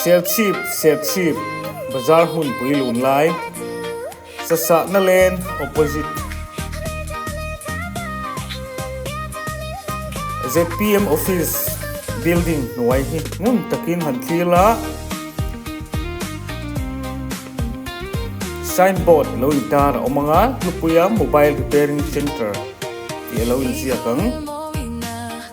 Serchhip Serchhip Bazar hmunpui lun lai Sasahna Lane opposite zpm Office building hnuai hi ngun takin han thlir la. Signboard lo intar a awm ang a, Hlupuia Mobile Repairing Centre tih a lo inziak ang.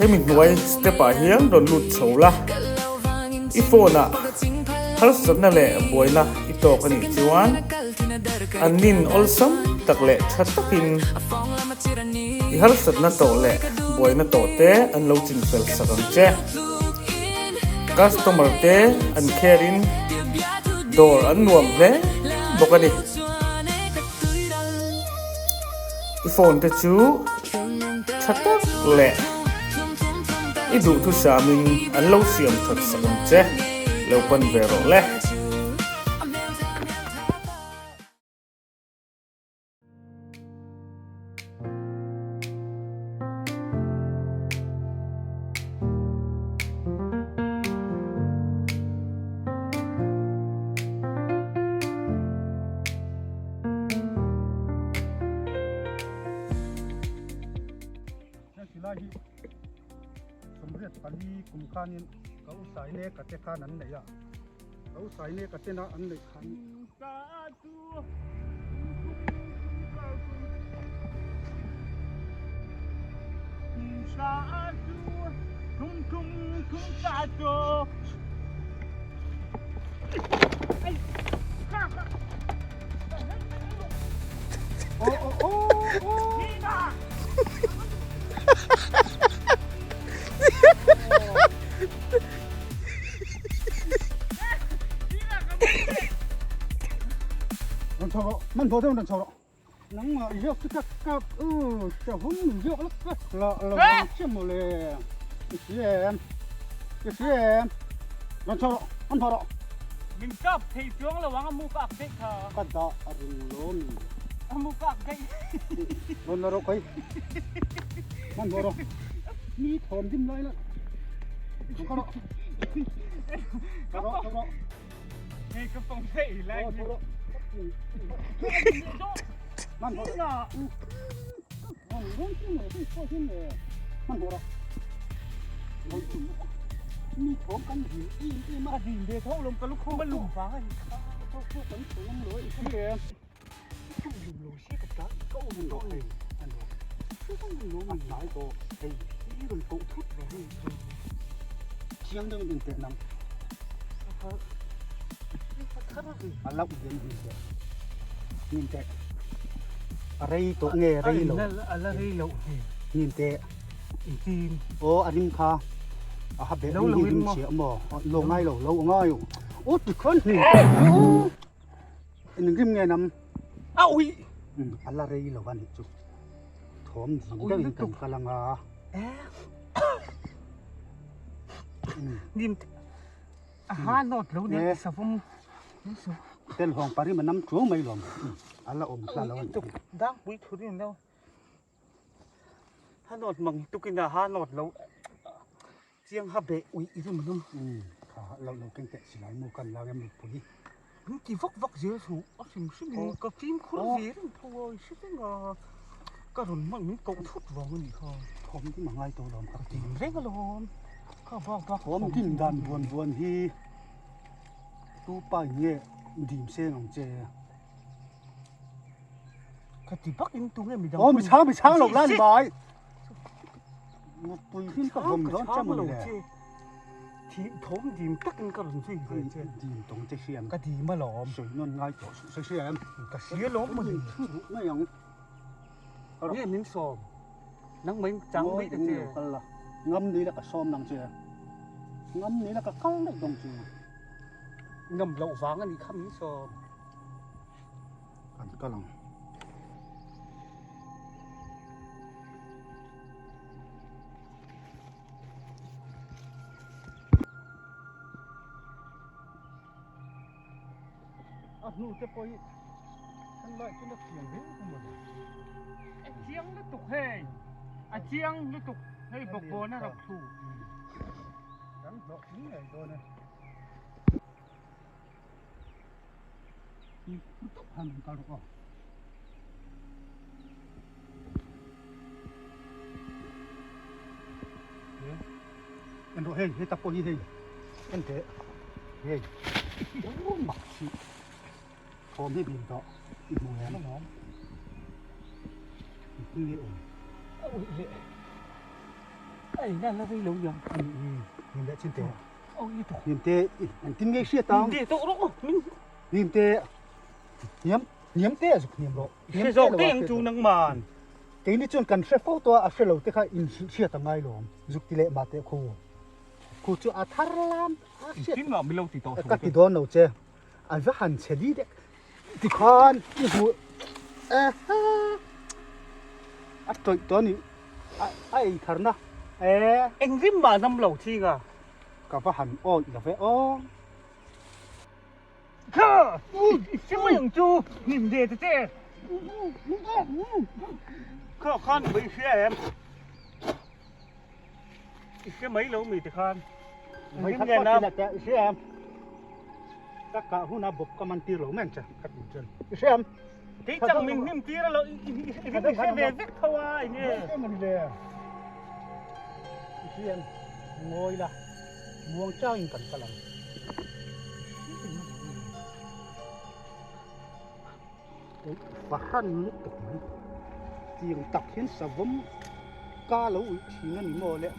Hemi hnuai step ah hian rawn lut chho la, i phone ah harsatna leh buaina i tawk a nih chuan an nin awlsam tak leh tha takin i harsatna tawh leh buaina tawh te an lo chinfel sak ang che. Customer te an care in dawr an nuam hle bawk a ni. I phone te chu tha tak leh i duhthusam in an lo siam that sak ang che, lo pan ve rawh le. Silai hi 84 kum khanin ka u saine ka te khan an nei a ka u saine ka tena an neih khan Rawn chho rawh, man thaw deuh in rawn chho rawh. Nangmah i ziak chu ka kap u, chahum min ziak lawk ka la lo ang che mawle. I hria em? I hria em? Rawn chho rawh, man thaw rawh. Min kap thei chuang lo ang a mu ka ak daih kha. Ka dah a ring lo mi. A mu ka ak daih. Rawn la rawh kai. Man thaw rawh. Mi thawm dim lai la. Ka rawh. Ka rawh, ka rawh. Hei ka fong thei lai. Aw, thaw rawh. Man thaw rawh. Man rawh Man thaw rawh. Mi thawm kan dim em em a. Ka dim ve tho lawm ka lukhum a lum vang a ni kha. Thaw pawh kan tho ngam lo a i hria em? Ka lum lo sia ka ta ka awm tawh hei. A hnai tawh hei i rawn koh thut ve hei chu. Chiang deuhin en teh nang. A lauh hian hnim teh. Hnim teh. A rei tawh nge rei lo. A la rei loh hmel. Hnim teh. Engtin? Aw a rim kha a ha beh rim hi rim chhia maw? Lo ngai lo lo ngai. Aw tikhuan hnim teh. Eng rim nge nam? A ui! A la rei lo a nih chu. Thawm ding deuhin kan kal ang a. Nim a ha nawt lo nen savawm. Tel hawng parim a nam ṭuau mai lawm. A la awm hla lo a nih chu. Dangpui thurin lo. Ha nawt mang tukin a ha nawt lo chiang ha beh uih i rim anawm. Kha lo lo keng teh silai mu kan la ngem mipui. Min ti vak vak zel suh a hrim hrim in ka fimkhur ve reng tho a i hre reng a ka rawn hman min koh thut vang a nih kha. Thawm dim a ngai tawh lawm ka dim reng alawm kha bak bak thawm dim dan buan buan hi tu pa in nge dim seng ang che. Ka ti bak in tu nge midang Aw mi chhang mi chhang lo la ni bai. Mupui hin ka vawm dawn che mawni le. Thi thawm dim takin ka rawn zui ve che. Dim tawng che hriam. Ka dim alawm. Sawi nawn ngai tawh suh se hriam. Ka hria lawm mawni. Thu duh mai ang. Nge min sawm. Nang mai chang mai ta che. Kal la. Ngam ni la ka sawm nang che. Ngam ni la ka kal daih dawng che. Ngam loh vang a nih kha min sawm. Kan kal ang. A hnu te pawh hi kan lai chu la chiang viau ka mawle. A chiang lutuk hei. A chiang lutuk hei bawkbawn a rak thlu. Kan hlawhtling ngei dawn e. Han kal rawh aw. En rawh hei, heta pawh hi hei en teh hei mak hi thawm hi bim tawh i hmu em engtin nge awm a uih leh a in a la rei lo niang a nih hi nim leh chin teh a uih lutuk nim te engtin nge i hriat ang nim te tawh rawh min nim te hniam hniam te a zuk hniam rawh hre zawk te ang chu nangman Keini chuan kan hre fo tawh a, a hre lo te kha in hriat a ngai lawm. Zuk ti leh mah teh khu. Khu chu a thar lam a hriat. Engtin mah milo ti tawh Ka ti dawn lo che. A va han chhe li dek. Tikhan i hmuh ehe a tawih tawh a ni. A ei thar na e. Engvim mah nam lo ching a. Ka va han awih lo ve aw. Kha! I hre mai ang chu hnim ve ta che. Kha khan i hria em? I hre mai lo mi te khan. Mai khat pawh ti la i hria em? Ka kah huna bawp ka man tir lo mai ang che ka ti chuan. I hria em? Kei chang min hnim tir a lo i hre ve vek tho a enge. Mai em ani le. I hria em? Ngawi la. Muang changin kan kal ang. Fahran lutuk mai. Tiang tak hian savawm ka lo uih thin a ni maw le.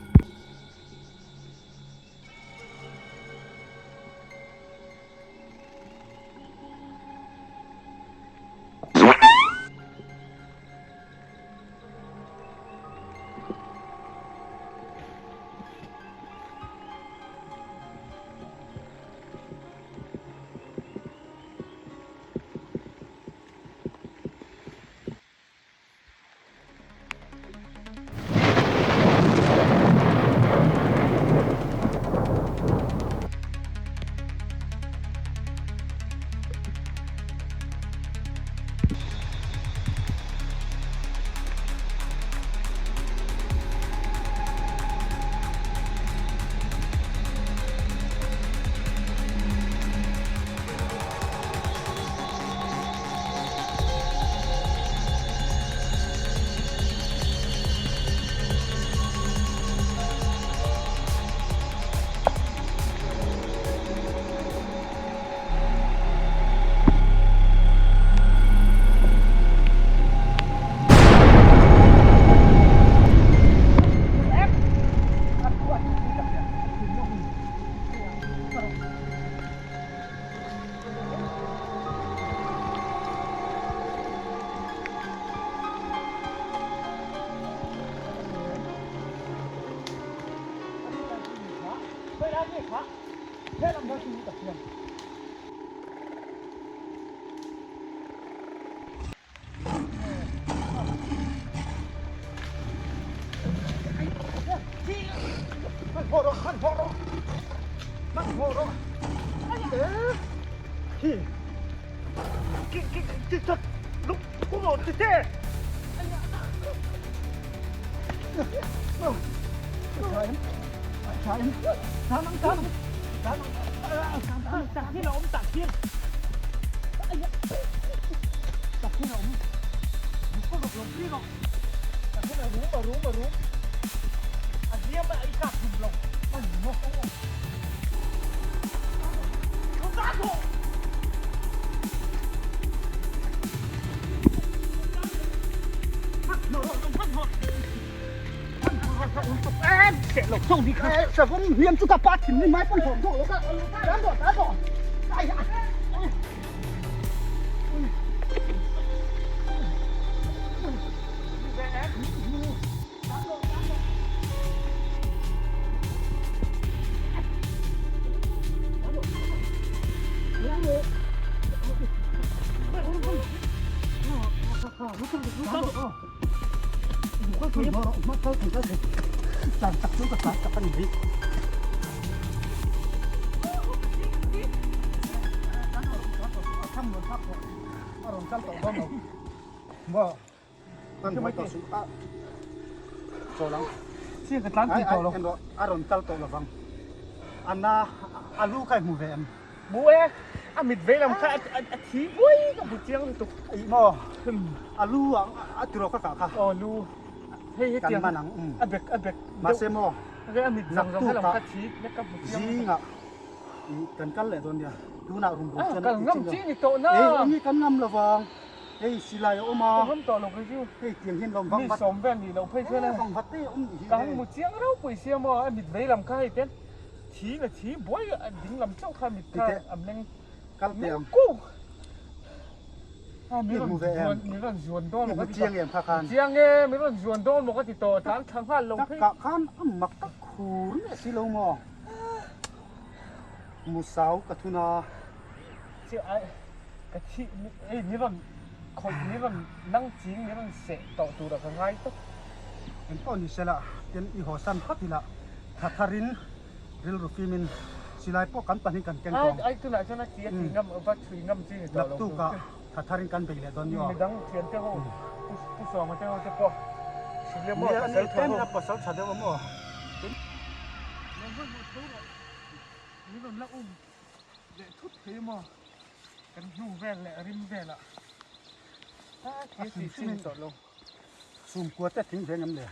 Savawm hliam chu ka pa thin ni mai pawn thawm zawk lo ka dan rawh dan rawh ai a A rawn kal tawh lovang. Anna a lu kha i hmu ve em? Hmu e. A mit vei lam kha a thi buai ka hmu chiang lutuk. Ih maw a lu a tiraw ka kah kha. Aw lu hei he tiang man ang a bek a bek mahse maw a mit zang zang helam kha thi nek ka hmu chiang zingah kan kal leh dawn nia tunah rum rum chuan kal ngam chi ni tawh na ei enge kan ngam lovang hei silai a awm a ka ngam tawh lo kei chu hei tiang hian lo vang vat mi sawm vel nih loh phei chuan vang vat te awm nih hi ka hmu chiang ropui sia maw a mit vei lam kha hei ten Thi na thi buai a ding lam chauh kha mit kha a meng kal teh ang a mi rawn zuan mi rawn zuan dawn maw ka ti chiang em kha khan chiang e mi rawn zuan dawn maw ka ti tawh tlan thla nghal lo phei tak khan a mak tak khur nge si lo maw musau ka thun a chi ai ka thi ei mi rawn khawih mi rawn nang ching mi rawn seh tawh tur a ka ngai tawp engpawh ni sela tin i haw san phawt ila Tha tharin rilru fimin silai pawh kan pahnih kan keng tawng. Ai tunah chuan a ti a ti ngam va chhui ngam chi ni tawh lo. Naktukah tha tharin kan bei leh dawn ni aw. Midang thian te ho Pu Sawma te ho te pawh hrilh emaw pasal tha ho. Nia pasal tha deuh a maw. Lo hman hmuh tho rawh. Min rawn la um leh thut thei emaw kan hnu vel leh rim velah a ti chi ni tawh lo. Chhungkua te thing ve ngam le.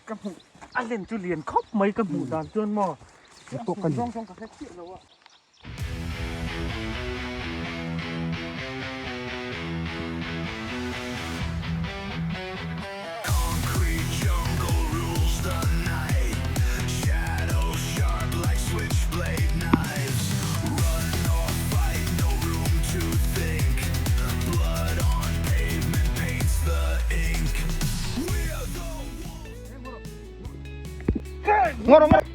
Ka hmuh a len chu lian khawp mai ka hmuh dan chuan maw pawh ka ni zawng zawng ka hre chiah lo a. Ngawr ngawr.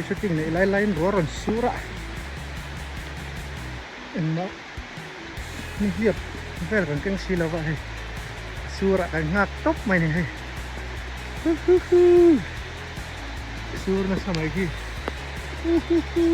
Shooting nei lai laiin ruah rawn sur a engmah nihliap vel kan keng si lova hei sur ah kan nghak tawp mai a ni hei huhuhu. Sur nasa mai khi. Uhuhu.